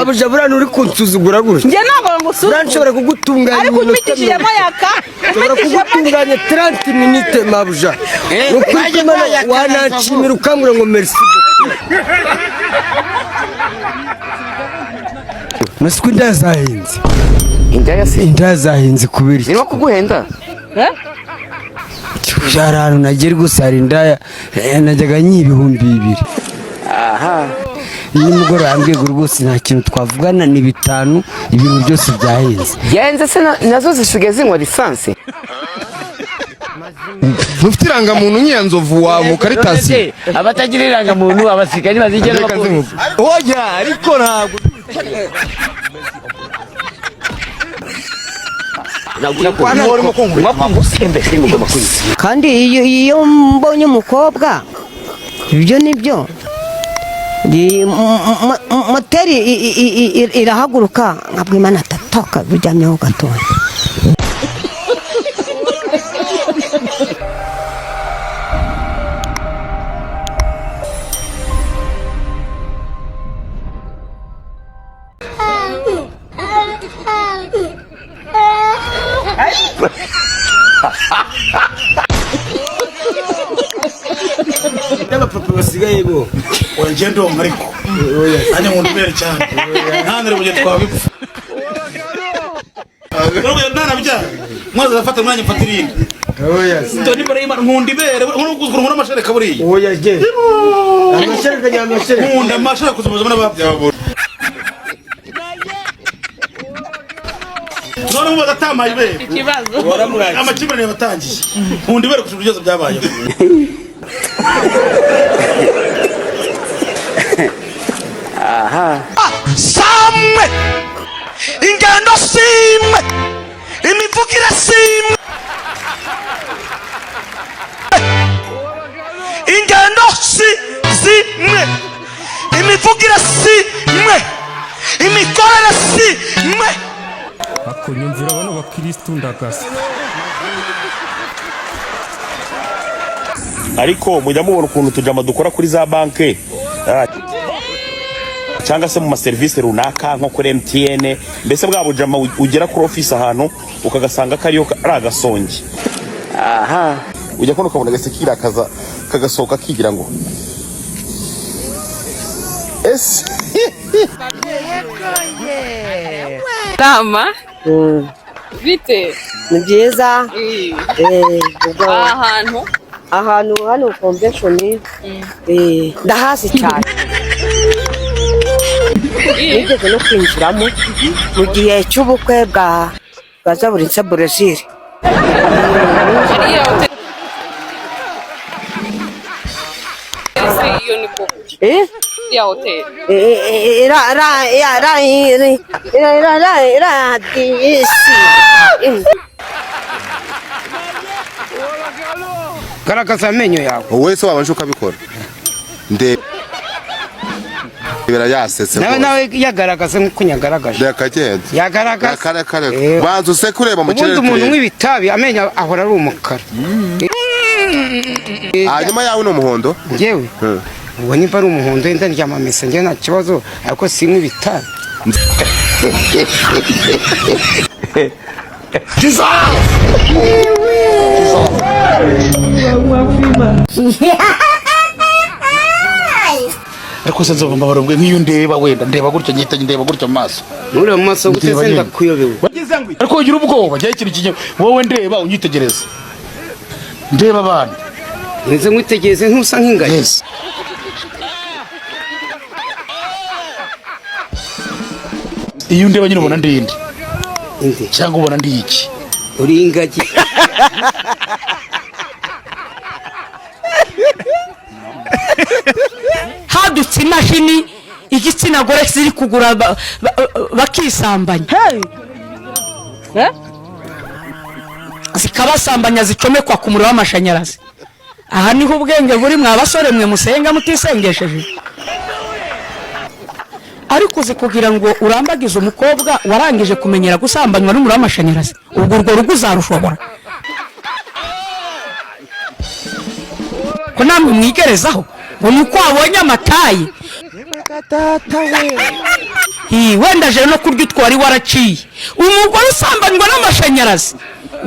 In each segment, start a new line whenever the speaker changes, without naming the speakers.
Mabuja, buriya nturi kunsuzugura gutya?
Njye ntabwo
Buriya
ngusuzugura.
Nshobora kugutunganya
Ariko
iminota
umpitishijemo yaka.
Nshobora
Umpitishijemo.
kugutunganya 30 minutes, mabuja. Ni ukuri kw'Imana, wananshimira ukambwira ngo merci beaucoup. Nasi ko indaya zahenze?
Indaya se?
Indaya zahenze kubera iki?
Zirimo kuguhenda?
Eh?
Hari ahantu nagiye rwose, hari indaya najyaga nyiha 2000.
Aha.
Nimugoroba yambwiye ngo rwose nta kintu twavugana, ni 5000, ibintu byose byahenze.
Genze se nazo zisigaye zinywa lisansi?
Ntufite irangamuntu nk'iya nzovu wa mukaritasi?
Abatagira irangamuntu, abasirikari bazigera n'abapolisi.
Oya, ariko ntabwo
Kandi iyo mbonye umukobwa, ibyo ni byo. Moteri irahaguruka, nkabwira Imana atatoka buryamyeho gatoya.
N'abapapa basigaye bo.
Oya, njye ndonka, ariko nanjye nkunda ibere cyane, ntanire mu gihe twabipfa ntanabyara mwaza arafata umwanya mfata irindi.
Oya se.
Dore imbere y'Imana nkunda ibere, nkunda amashereka buriya.
Oya, je amashereka ni amashereka.
Nkunda amashereka kuzima n'ababyawe, none mubaza atamaye ibere.
Ikibazo.
Amakimbirane yabatangiye. Nkunda ibere kurusha byose byabayeho.
Samwe ingendo simwe, imivugire simwe, ingendo si zimwe, imivugire si imwe, imikorere si imwe.
Akunyumvira bano bakirisitu ndagasa.
Ariko mujya mubona ukuntu tujama dukora kuri za banki, cyangwa se mu maserivisi runaka nko kuri MTN, mbese bwa bujama ugera kuri ofisi ahantu ukagasanga kariyo ari agasongi.
Aha.
Ujya kubona ukabona gase kirakaza kagasohoka kigira ngo ese.
Tama. Bite?
Ni byiza. Ubwo
Aha hantu.
Ahantu hano Convention, ndahazi cyane, nigeze no kwinjiramo mu gihe cy'ubukwe bwa Zaburinsa Burezili.
Iriya hoteli se iyo ni koko? Iriya hoteli.
Ra ra ya ra ra ra ra ra ra.
Garagaza amenyo yawe.
Wowe se wabanje ukabikora, ndebera yasetse.
Nawe
Rwose.
Nawe yagaragaza nk'uko nyagaragaje.
Reka genda.
Yagaragaza.
Reka, reka, reka, banza useke ureba mu
Ubundi
kirere
umuntu
turebe.
unywa ibitabi amenyo ahora ari umukara.
Hanyuma yawe ni umuhondo.
Njyewe ubwo nimba ari umuhondo, wenda ndyama mesa, njyewe nta kibazo, ariko sinywa ibitabi.
Ariko se nzova mbabarira, nk'iyo ndeba, wenda ndeba gutya, nyita ndeba gutya mu maso.
Ntureba mu maso gute
Ndeba
se?
Nyine.
Ndakuyobewe.
Ariko ugira ubwoba jyaho ikintu kijya wowe ndeba unyitegereza, ndeba abantu.
Nze nkwitegereze, ntusa nk'ingagi?
Yes. Iyo undeba nyine ubona ndi inde?
Inde?
Cyangwa ubona ndi iki?
Uri ingagi.
Hadutse imashini igitsina gore ziri kugura bakisambanya, zikabasambanya, zicomekwa ku muriro w'amashanyarazi. Aha niho ubwenge buri, mwa basore mwe musenga mutisengesheje. Ariko uzi kugira ngo urambagize umukobwa warangije kumenyera gusambanywa n'umuriro w'amashanyarazi? Ubwo urwo rugo uzarushobora ko namwe mwigerezaho ngo ni uko wabonye amatayi?
Data we.
Hi, wenda aje no kurya utwo wari waraciye. Umugore usambanywa n'amashanyarazi,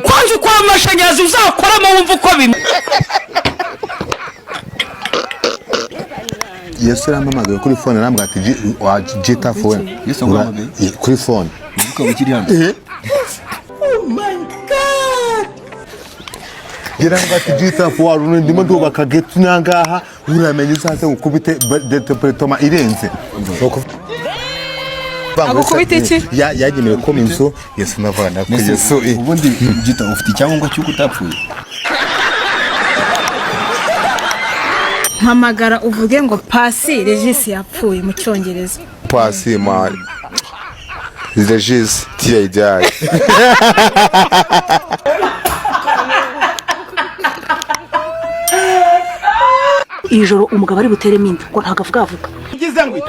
kwanza ukora amashanyarazi uzakoramo wumva uko bimeze.
Yesu yarampamagaye kuri phone, arambwira ati: "Wa jita phone."
Yesu aguhamagaye?
Kuri phone.
Ukaba ukiri hano?
Yarambwira ati: "Jita phone, ndimo ndubaka ghetto nangaha, uramenye uzaze gukubite department irenze."
Agukubita iki?
Yagenewe ko inzu Yesu navana ku
Mbese
Yesu.
Ubundi Gita, ufite icyangombwa cy'uko utapfuye?
Mpamagara uvuge ngo Pasi Regis yapfuye mu Cyongereza.
Pasi ma Regis TIDI.
Ijoro umugabo ari buteremo inda ngo ntabwo avuga avuga,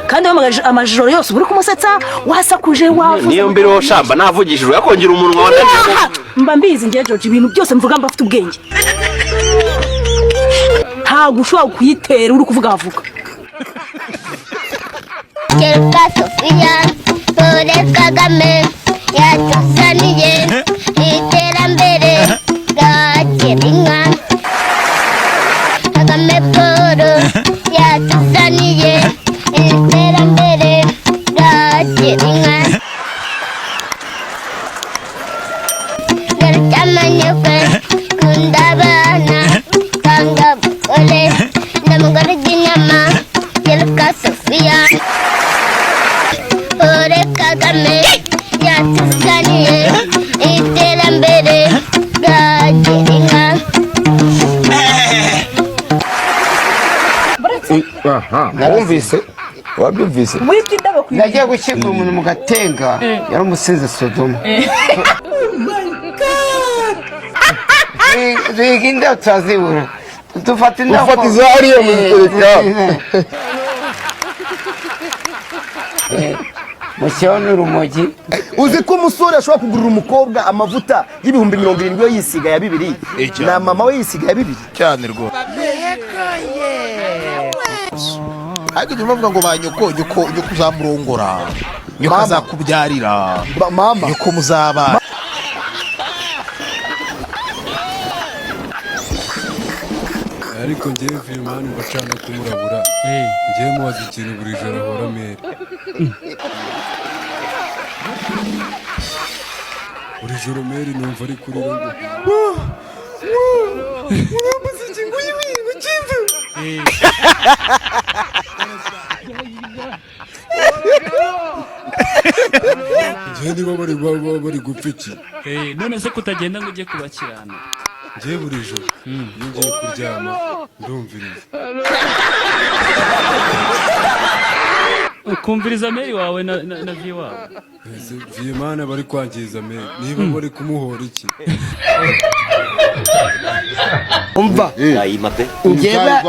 kandi wahamagaje amajoro yose uba uri kumusetsa, wasakuje, wavuze.
Niyo mbiriho shamba navugishijwe yakongera umunwa wa.
Aha! Mba mbizi ngewe George, ibintu byose mvuga mba mfite ubwenge. Ntabwo ushobora kuyitera uri kuvuga avuga.
Kereka Sofiya, Paul Kagame yatuzaniye iterambere bwakira inka. Kagame Paul yatuzaniye iterambere bwakira inka. Garucyamanyekwe kunda abana kanga bukore ndamugore ry'inyama. Kereka Sofiya, Paul Kagame yatuzaniye iterambere bwakira inka.
Wumvise?
Wabyumvise?
Wibye indabo ku
Nagiye gushyingura umuntu mu Gatenga, yari umusinzi Sodoma. Duhiga indabo turazibura, dufata indabo.
Ufata iza hariya muzitereka.
Mushyiraho n'urumogi.
Uzi ko umusore ashobora kugurira umukobwa amavuta y'70,000, yo yisiga ya 2, na mama we yisiga ya 2?
Cyane rwose. Ariko igihe bavuga ngo ba nyoko, nyoko, nyoko uzamurongora, nyoko
Mama.
azakubyarira,
mama,
nyoko muzabana.
Ariko ngewe Virimani mbacana kumurabura, ngewe mubaza ikintu buri joro ahora mera buri joro. Meri numva ari kurira ngo
Urambuze iki ngo uyu cyimve.
Ngewe niba bari baba bari gupfa iki?
None se kutagenda ngo ujye kubakirana?
Ngewe buri joro iyo ngiye kuryama ndumviriza.
Ukumviriza meri wawe na vi wawe?
Ese Virimani bari kwangiza meri, niba bari kumuhora iki?
Umva, njyewe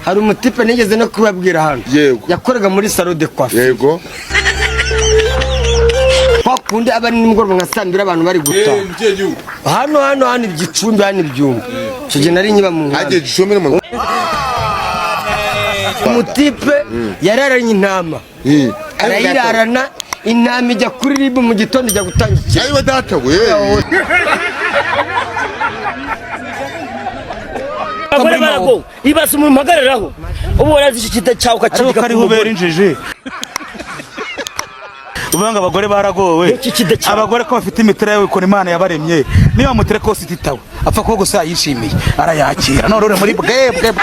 hari umutipe nigeze no kubabwira hano, yakoraga muri salon de coiffure.
Yego.
Kwa kundi aba ari nimugoroba nka saa 2, abantu bari gutaha hano Igicumbi, hano Ibyumba. Icyo gihe nari nkiba mu nkambi.
Gicumbi mu
Umutipe yararanye intama, arayirarana, intama ijya kuri RIB mu gitondo, ijya gutanga ikintu.
Ayiwa data we!
Abagore baragowe. Ibaze umuntu mpagararaho ubu warazi iki kita cyawe ukakibika.
Ariko kariho ubera injiji uvuga ngo abagore baragowe. Abagore ko bafite imitera yawe ukuntu Imana yabaremye, niba mutere kose ititawe, apfa kuba gusa yayishimiye arayakira, none uri muri bwebwe.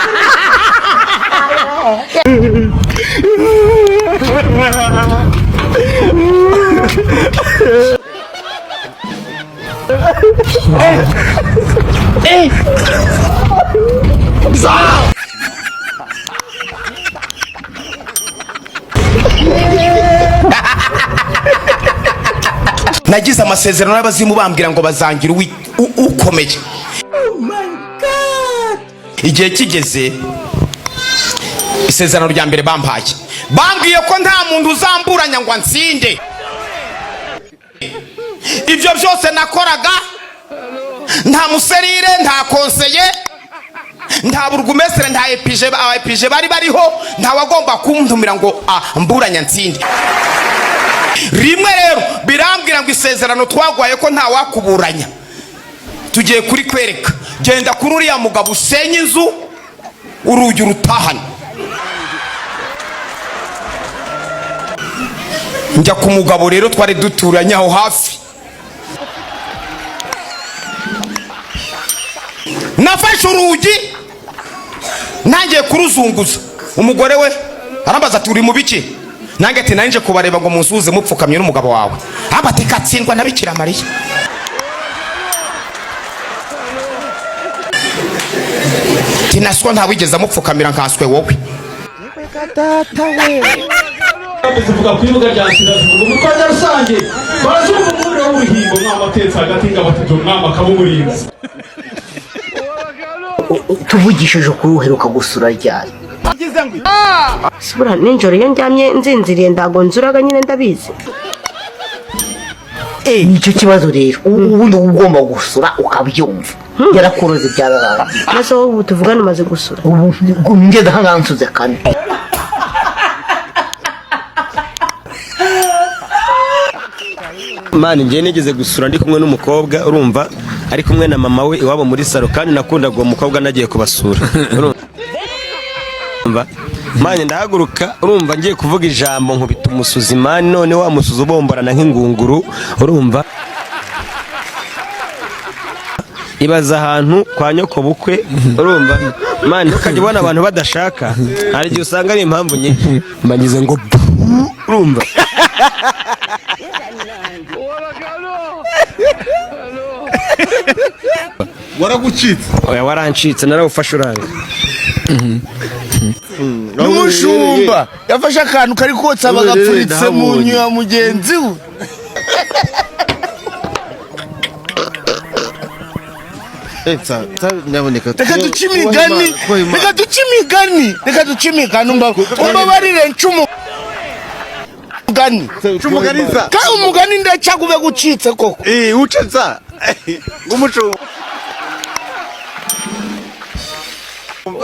Nagize amasezerano n'abazimu, bambwira ngo bazangira ukomeye. Igihe kigeze, isezerano rya mbere bampaye, bambwiye ko nta muntu uzamburanya ngo ansinde. Ibyo byose nakoraga, nta muserire, nta konseye. Nta burugumesitiri, nta epije, aba epije bari bariho, ntawagomba kuntumira ngo amburanya nsinde. Rimwe rero birambwira ngo isezerano twagwaye ko ntawakuburanya tugiye kuri kwereka, genda kuri uriya mugabo usenye inzu, urugi urutahane. Njya ku mugabo rero twari duturanye aho hafi. Nafashe urugi ntangiye kuruzunguza, umugore we arambaza ati: "Uri mu biki?" Nange ati: "Nanje kubareba ngo munsuhuze mupfukamye n'umugabo wawe." Amba ati: "Katsindwa na Bikira Mariya." Tinaswa ntawigeze amupfukamira nkanswe wowe.
Zivuga ku ibuga rya Sida, zivuga umutware rusange, barazumva umuriro w'uruhingo, umwami atetse hagati ngo abatatu, umwami akaba umurinzi.
Tuvugishije ukuri, uheruka gusura ryari?
Sibura nijoro iyo ndyamye nzinziriye ndago nzuraga nyine, ndabizi.
Nicyo kibazo rero. Ubundi uba ugomba gusura ukabyumva, yarakuroze byararangiye.
Maze wowe ubu tuvugane umaze gusura?
Ubu ngeze aha ngaha nsuze kane.
Mani, njye nigeze gusura ndi kumwe n'umukobwa, urumva, ari kumwe na mama we iwabo muri salo, kandi nakundaga uwo mukobwa. Nagiye kubasura, urumva, mani, ndahaguruka, urumva, ngiye kuvuga ijambo, nkubita umusuzi, mani, none wa musuzi ubomborana nk'ingunguru, urumva. Ibaza ahantu kwa nyoko bukwe, urumva, mani, ukajya ubona abantu badashaka, hari igihe usanga ari impamvu nyinshi. Mbagize ngo urumva.
Waragucitse?
Oya, warancitse, narawufashe uranga.
N'umushumba yafashe akantu kari kotsa bagapfuritse mu nyo ya mugenzi we. Reka duce imigani, reka duce imigani, reka duce imigani. Umbabarire nce umugani. Kandi umugani ndaca kube gucitse koko.
Ucetsa umushumba.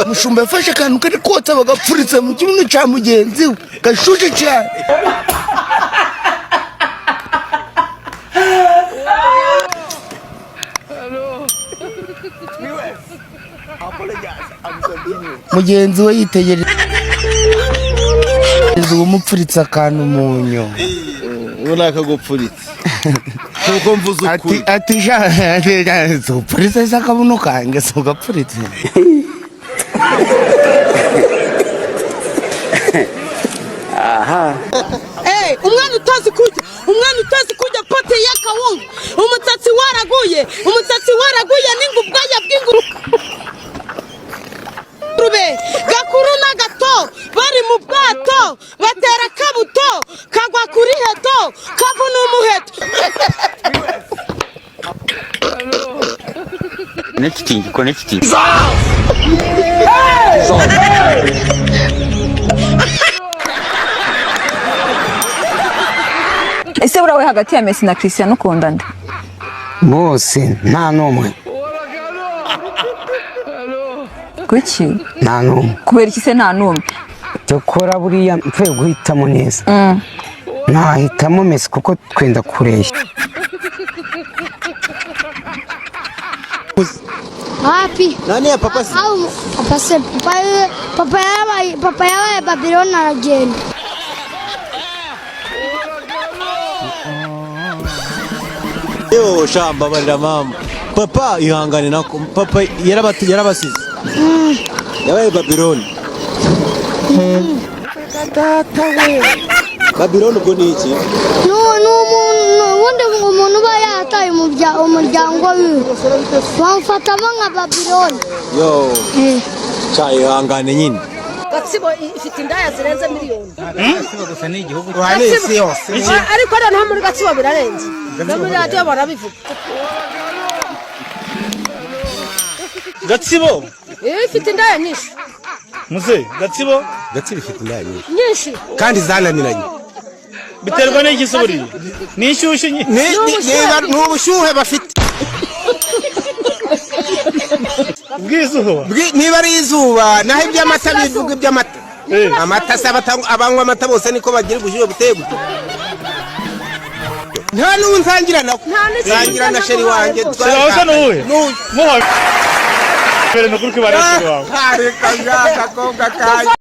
Umushumba yafashe akantu kari kotsa bagapfuritse mu kibuno cya mugenzi we gashushe cyane. Mugenzi we yitegereza uwamupfuritse akantu mu nyo.
Ubu ni akagupfuritse kuko mvuze ukuri.
Ati upfuritse se akabuno kanjye si ugapfuritse?
Aha. Umwana utazi kurya, umwana utazi kurya pote y'akawunga, umusatsi waraguye, umusatsi waraguye n'ingubwaya bw'ingurube, gakuru na gato bari mu bwato batera akabuto kagwa kuri heto kavuna umuheto.
Connecting, connecting.
Ese buriya we hagati ya Messi na Cristiano ukunda nde?
Bose nta n'umwe.
Kuki?
Nta n'umwe.
Kubera iki se nta n'umwe?
Cyokora buriya mpfuye guhitamo neza, nahitamo Messi kuko twenda kureshya.
Wapi?
Nani ya papa se?
Au papa se, papa yabaye, papa yabaye Babylon aragenda.
Yo shamba barira mama. Papa ihangane nako papa yarabasize. Yabaye Babylon.
Data we.
Babylon ubwo ni iki?
No umuntu, ubundi umuntu uba yataye umuryango wiwe bawufatamo nka Babylon.
Yo. Cha ihangane nyine.
Gatsibo ifite indaya zirenze miliyoni.
Gatsibo gusa ni igihugu.
Gatsibo. Ariko noneho muri Gatsibo birarenze, no muri radiyo barabivuga.
Gatsibo.
Ifite indaya nyinshi.
Muze Gatsibo.
Gatsibo ifite indaya nyinshi.
Nyinshi.
Kandi zananiranye.
Biterwa n'iki se buriya? Ni inshyushyu nyinshi.
Ni ubushyuhe bafite.
Bw'izuba.
Niba ari izuba, naho iby'amata bivuga iby'amata. Amata se abanywa amata bose niko bagira ubushyuhe buteye gutyo? Nta n'ubu nsangira nawe, nsangira na chéri wanjye.
Chéri wawe se ni uwuhe?
N'uyu.
Muhobere, ni ukuri kwibara chéri wawe.
Reka, agakobwa kanjye.